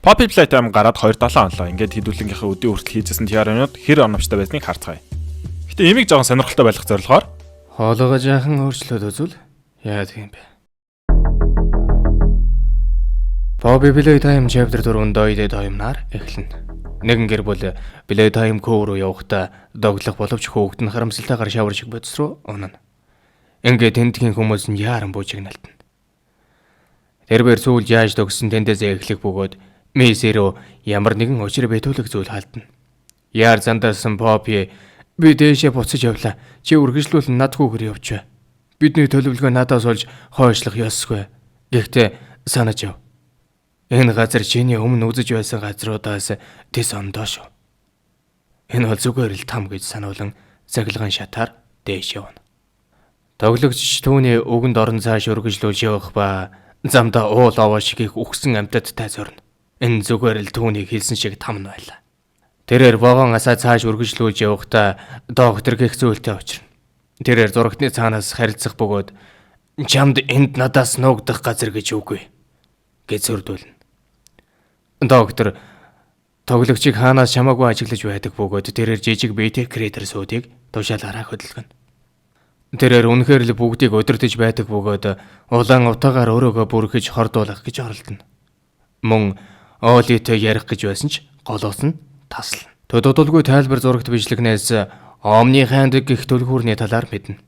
Poppy Playtime гараад 2-7 онлоо. Ингээд хэдүүлэнгийнхээ өдийн хүртэл хийжсэн theory-нууд хэр оновчтой байсныг харцгаая. Гэтэ имийг жоохон сонирхолтой байх зорилгоор Хоолойгоо жаахан өөрчлөөд үзвэл яадаг юм бэ? Poppy Playtime Chapter 4 Doide Doimнаар эхэлнэ. Нэгэн гэр бүл Playtime Co руу явахдаа доглох боловч хүүхэд нь харамсалтайгаар шавар шиг бодис руу унана. Ингээд тентгийн хүмүүс нь яаран буужигналтна. Тэрбээр сүүлд яаж догсон тэндээс эхлэх бөгөөд Мисси рүү ямар нэгэн учир битүүлэг зүйл хаалтна. Яар зандаасан Поппи би дээшээ буцаж явлаа. Чи үргэлжлүүлэн надгүйгээр явж бай. Бидний төлөвлөгөө надаас олж хойшлох ёсгүй. Гэхдээ санаж яв. Энэ газар чиний өмнө үзэж байсан газруудаас тэс ондоо шүү. Энэ бол зүгээр л там гэж сануулan цагилгаан шатаар дээш явна. Тоглогч түүний үгэнд орон цааш үргэлжлүүлж явах ба замдаа уул овоо шиг их үхсэн амьтадтай зорно. Энэ зүгээр л түүнийг хэлсэн шиг там нь байлаа. Тэрээр вагон асаа цааш үргэлжлүүлж явахдаа доктор гэх зүйлтэй учирна. Тэрээр зурагтны цаанаас харилцах бөгөөд чамд энд надаас нуугдах газар гэж үгүй гэж зөрдүүлнэ. Доктор тоглогчийг хаанаас чамаагүй ажиглаж байдаг бөгөөд тэрээр жижиг биетэй креатор сүүдийг тушаалаараа хөдөлгөнө. Тэрээр үнэхээр л бүгдийг удирдах байдаг бөгөөд улаан утаагаар өөрөөгөө бүрхэж хордуулах гэж оролдоно. Мөн Олитой ярих гэж байсан ч голоос нь таслана. Төдөлгүй тайлбар зурагт бичлэгнээс Омны хайнд гих түлхүүрний талаар мэднэ.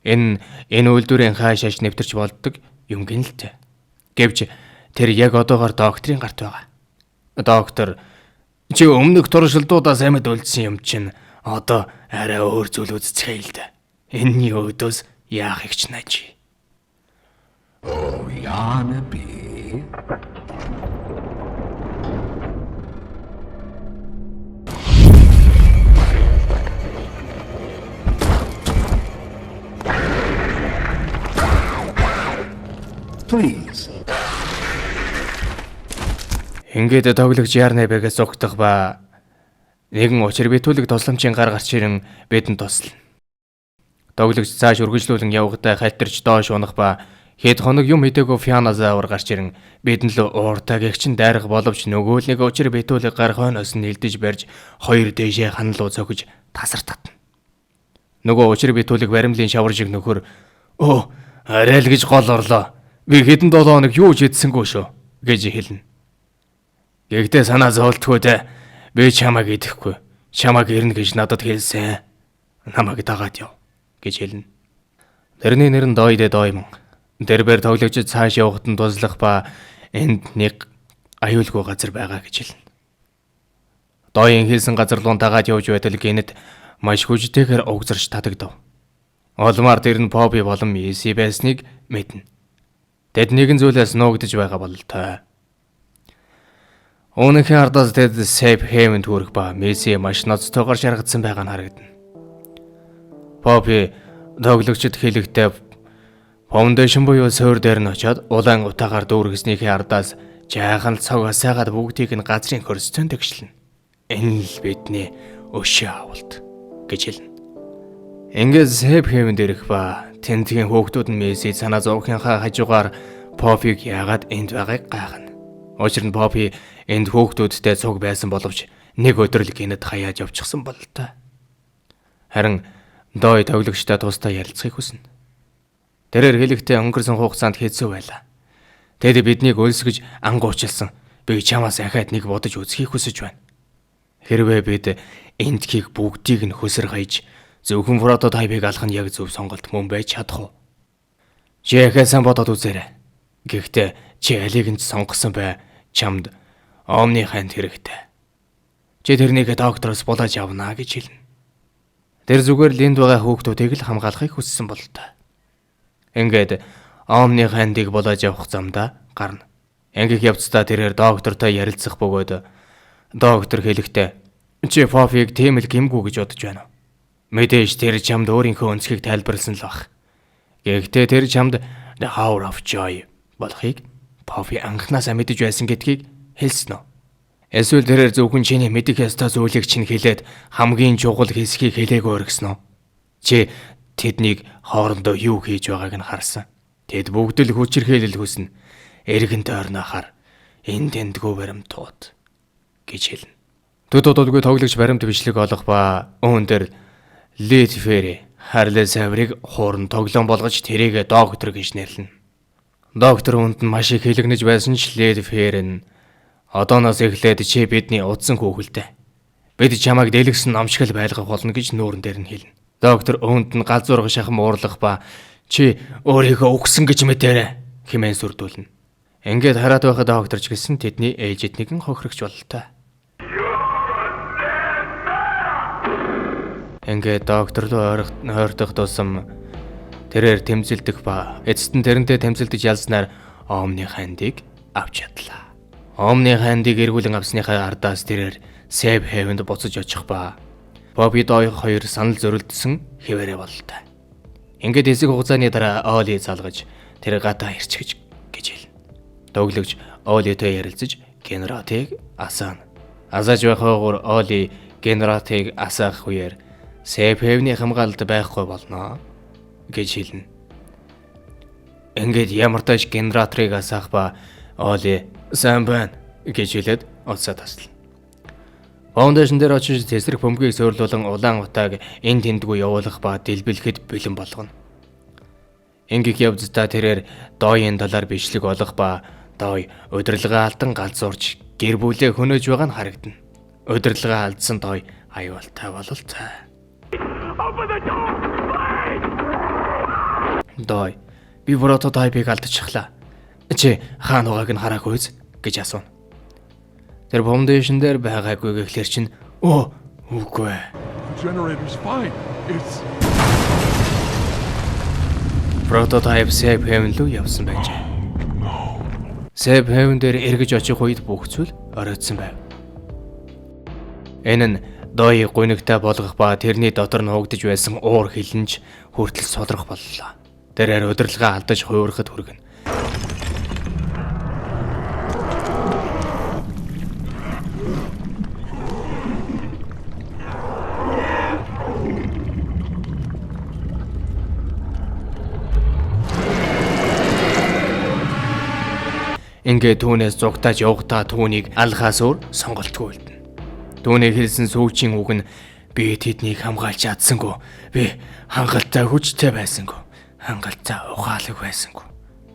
Энэ үйлдвэрийн хаашааш нэвтэрч болддог юм гинэлтэй. Гэвч тэр яг одоогоор докторийн гарт байгаа. Доктор чи өмнөх туршилтуудаас амьд үлдсэн юм чинь одоо арай өөр зүйл үзцгээе л дээ. Энэний өөдөөс яахыг ч нааж. Oriana B. Please. Ингээд тоглогч Ярнабегээс угтах ба нэгэн учир битүүлэг тусламжийн гар гарч ирэн бидэнд туслана. Тоглогч цааш үргэлжлүүлэн явахдаа халтарч доош унах ба хэд хоног юм хідээгүй Фианазавр гарч ирэн бидэн л ууртаа гэгчин дайрах боловч нөгөө л нэг учир битүүлэг гар хойноос нь нэлдэж барьж хоёр дээшээ ханлуу цохиж тасар татна. Нөгөө учир битүүлэг баримлын шавар шиг нөхөр өө арай л гэж гол орлоо. Би хэдэн 7 хоног юу ч идсэнгүй шүү гэж хэлнэ. Гэхдээ санаа зовлтгүй дээ. Би чамайг идэхгүй. Чамайг ирнэ гэж надад хэлсэн. Намайг дагаад яв гэж хэлнэ. Тэрний нэр нь Дойдэ Доймон. Дэрбэр тоглогчид цааш явахад нь туслах ба энд нэг аюулгүй газар байгаа гэж хэлнэ. Дойн хэлсэн газар руу дагаад явж байтал гинэт маш хүчтэйгээр угзарч татагдав. Улмаар тэр нь Поппи болон Мисси байсныг мэднэ. Тэд нэгэн зүйлээс нуугдаж байгаа бололтой. Үүнийхээ ардаас тэд Safe Haven төрөх ба Месси маш ноцтойгоор шаргадсан байгаа нь харагдана. Поппи тоглогчид хэлэхдээ Foundation буюу суурь дээр нь очиод улаан утаагаар дүүргэснийхээ ардаас жаахан л цог асаагаад бүгдийг нь газрын хөрстөн тэгшлэнэ. Энэ л бидний өшөө авалт гэж хэлнэ. Ингээд Safe Haven дээрх ба тентгийн хүүхдүүд нь Месси санаа зовхынхаа хажуугаар Поппиг яагаад энд байгааг гайхна. Учир нь Поппи энд хүүхдүүдтэй цуг байсан боловч нэг өдөр л гинэт хаяад явчихсан бололтой. Харин Дой тоглогчтой тусдаа ярилцахыг хүснэ. Тэрээр хэлэхдээ өнгөрсөн хугацаанд хэцүү байлаа. Тэд биднийг өлсгөж ангуучилсан. Би чамаас ахаад нэг бодож үзхийг хүсэж байна. Хэрвээ бид эндхийг бүгдийг нь хөсөр хаяж зөвхөн прототайпыг алах нь яг зөв сонголт мөн байж чадах уу? Чи ахаад сан бодоод үзээрэй. Гэхдээ чи алийг нь сонгосон бай чамд Омны хайнд хэрэгтэй. Чи тэрнийг доктороос булааж авна гэж хэлнэ. Тэр зүгээр л энд байгаа хүүхдүүдийг л хамгаалахыг хүссэн бололтой. Ингээд Омны хайндыг булааж авах замдаа гарна. Ингэх явцдаа тэрээр доктортой ярилцах бөгөөд доктор хэлэхдээ чи Поппиг тийм л гэмгүй гэж бодож байна уу? Мэдээж тэр чамд өөрийнхөө өнцгийг тайлбарласан л баг. Гэхдээ тэр чамд The Hour of Joy болохыг Поппи анхнаасаа мэдэж байсан гэдгийг хэлсэн үү? Эсвэл тэрээр зөвхөн чиний мэдэх ёстой зүйлийг чинь хэлээд хамгийн чухал хэсгийг хэлээгүй оргисон уу? Чи тэднийг хоорондоо юу хийж байгааг нь харсан. Тэд бүгд л хүчирхийлэл хүснэ. Эргэн тойрноо хар. Энэ тэндгүү баримтууд гэж хэлнэ. Төд удалгүй тоглогч баримт бичлэг олох ба үүн дээр Лид Ферри Харли Саврыг хуурн тоглоом болгож тэрийг доктор гэж нэрлэнэ. Доктор үүнд нь маш их хэлэгнэж байсан ч Лид Ферри нь одооноос эхлээд чи бидний утсан хүүхэлтэй. Бид чамайг дэлгэсэн номшгол байлгах болно гэж нүүрэн дээр нь хэлнэ. Доктор үүнд нь галзуурга шахам уурлах ба чи өөрийгөө үхсэн гэж мэдээрэй хэмээн сүрдүүлнэ. Ингээд хараад байхад доктор ч гэсэн тэдний ээжид нэгэн хохирогч бололтой. Ингээд доктор руу ойртох тусам тэрээр тэмцэлдэх ба эцэст нь тэрнтэй тэмцэлдэж ялснаар Омны хандыг авч чадлаа. Омны хандыг эргүүлэн авсныхаа ардаас тэрээр Сэв Хэвэнд буцаж очих ба Бобби Дой хоёр санал зөрөлдсөн хэвээрээ бололтой. Ингээд хэсэг хугацааны дараа Оли залгаж тэр гадаа ирчихэж гэж хэлнэ. Тоглогч Олитой ярилцаж генераторыг асаана. Асааж байхаагаар Оли генераторыг асаах үеэр Сэв Хэвний хамгаалалт байхгүй болно гэж хэлнэ. Ингээд ямар тааш генераторыг асаах ба Оли сайн байна гэж хэлээд утсаа таслана. Фаундейшн дээр очиж тесрэх бөмбөгийг суурлуулан улаан утааг энэ тэндгүй явуулах ба дэлбэлэхэд бэлэн болгоно. Ингэх явцдаа тэрээр Дойын талаар бичлэг олох ба Дой удирдлагаа алдан галзуурч гэр бүлээ хөнөөж байгаа нь харагдана. Удирдлагаа алдсан Дой аюултай бололцоо. Дой, би прототайпыг алдчихлаа. Чи хаана байгааг нь хараагүй биз гэж асууна. Тэр фаундейшн дээр байгаагүй гэхлээр чинь өө үгүй. Generator's fine. It's Прототайп Safe Haven руу явсан байжээ. Safe Haven дээр эргэж очих үед бүх зүйл оройтсан байв. Энэ нь Дойг гунигтай болгох ба тэрний дотор нь хуугдаж байсан уур хилэнж хүртэл сулрах боллоо. Тэрээр удирдлагаа алдаж хуурахад хүргэнэ. Ингээд түүнээс зугтааж явахдаа түүнийг алхаас өөр сонголтгүй үлдэнэ. Түүний хэлсэн сүүчийн үг нь би тэднийг хамгаалж чадсангүй. Би хангалттай хүчтэй байсангүй. Хангалттай ухаалаг байсангүй.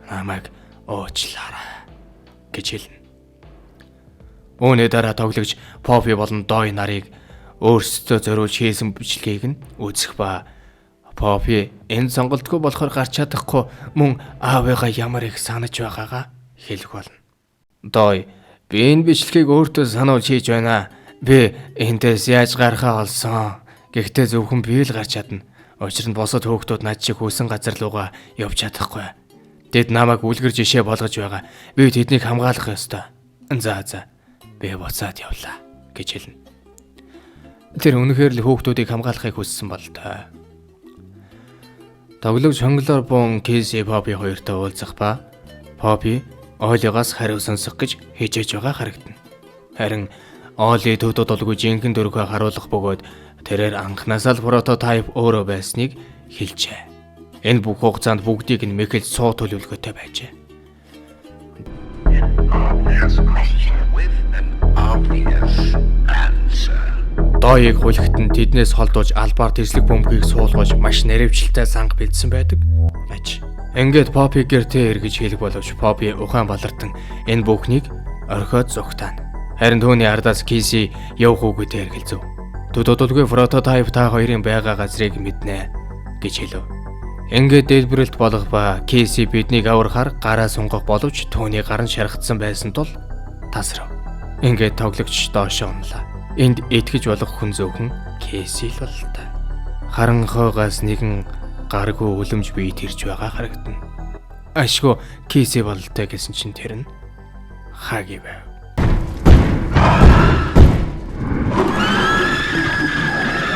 Намайг уучлаарай гэж хэлнэ. Үүний дараа тоглогч Поппи болон Дой нарыг өөрсдөө зориулж хийсэн бичлэгийг нь үзэх ба Поппи энэ сонголтгүй болохоор гарч чадахгүй мөн аавыгаа ямар их санаж байгаагаа хэлэх болно. Дой, би энэ бичлэгийг өөртөө сануулж хийж байна. Би эндээс яаж гарахаа олсон. Гэхдээ зөвхөн би л гарч чадна. Учир нь бусад хөөхтүүд над шиг хүсэн газар руугаа явж чадахгүй. Тэд намайг үлгэр жишээ болгож байгаа. Би тэднийг хамгаалах ёстой. За за. Би буцаад явлаа гэж хэлнэ. Тэр үнэхээр л хөөхтүүдийг хамгаалахыг хүссэн болтой. Тоглогч хонглоор бун Кейси Поппи хоёртой уулзах ба Поппи Олигоос хариу сонсох гэж хичээж байгаа харагдана. Харин Оли төвдөд болгүй жинхэнэ дөрвхөө харуулах бөгөөд тэрээр анхнаасаа л прототайп өөрөө байсныг хэлжээ. Энэ бүх хугацаанд бүгдийг нь мэхэлж суу төлөвлөгөөтэй байжээ. Дойг хулигт нь тэднээс холдуулж албаар тэслэг бөмбөгийг суулгаж маш наривчлалтай санг бэлдсэн байдаг. Аж. Ингээд Поппи гэртээ эргэж хэлэх боловч Поппи ухаан балартан энэ бүхнийг орхиод зугтаана. Харин түүний ардаас Кейси явах үгүйтэй эргэлзэв. Төдөлгүй прототайп та хоёрын байгаа газрыг мэднэ гэж хэлв. Ингээд дэлбэрэлт болох ба Кейси биднийг аврахаар гараа сунгах боловч түүний гар нь шархтсан байсан тул тасрав. Ингээд тоглогч доошоо унлаа. Энд итгэж болох хүн зөвхөн Кейси л бололтой. Харанхуйгаас нэгэн гаргүй үлэмж бие тэрж байгаа харагдана. Ашгүй Кейси бололтой гэсэн чинь тэр нь Хаги байв.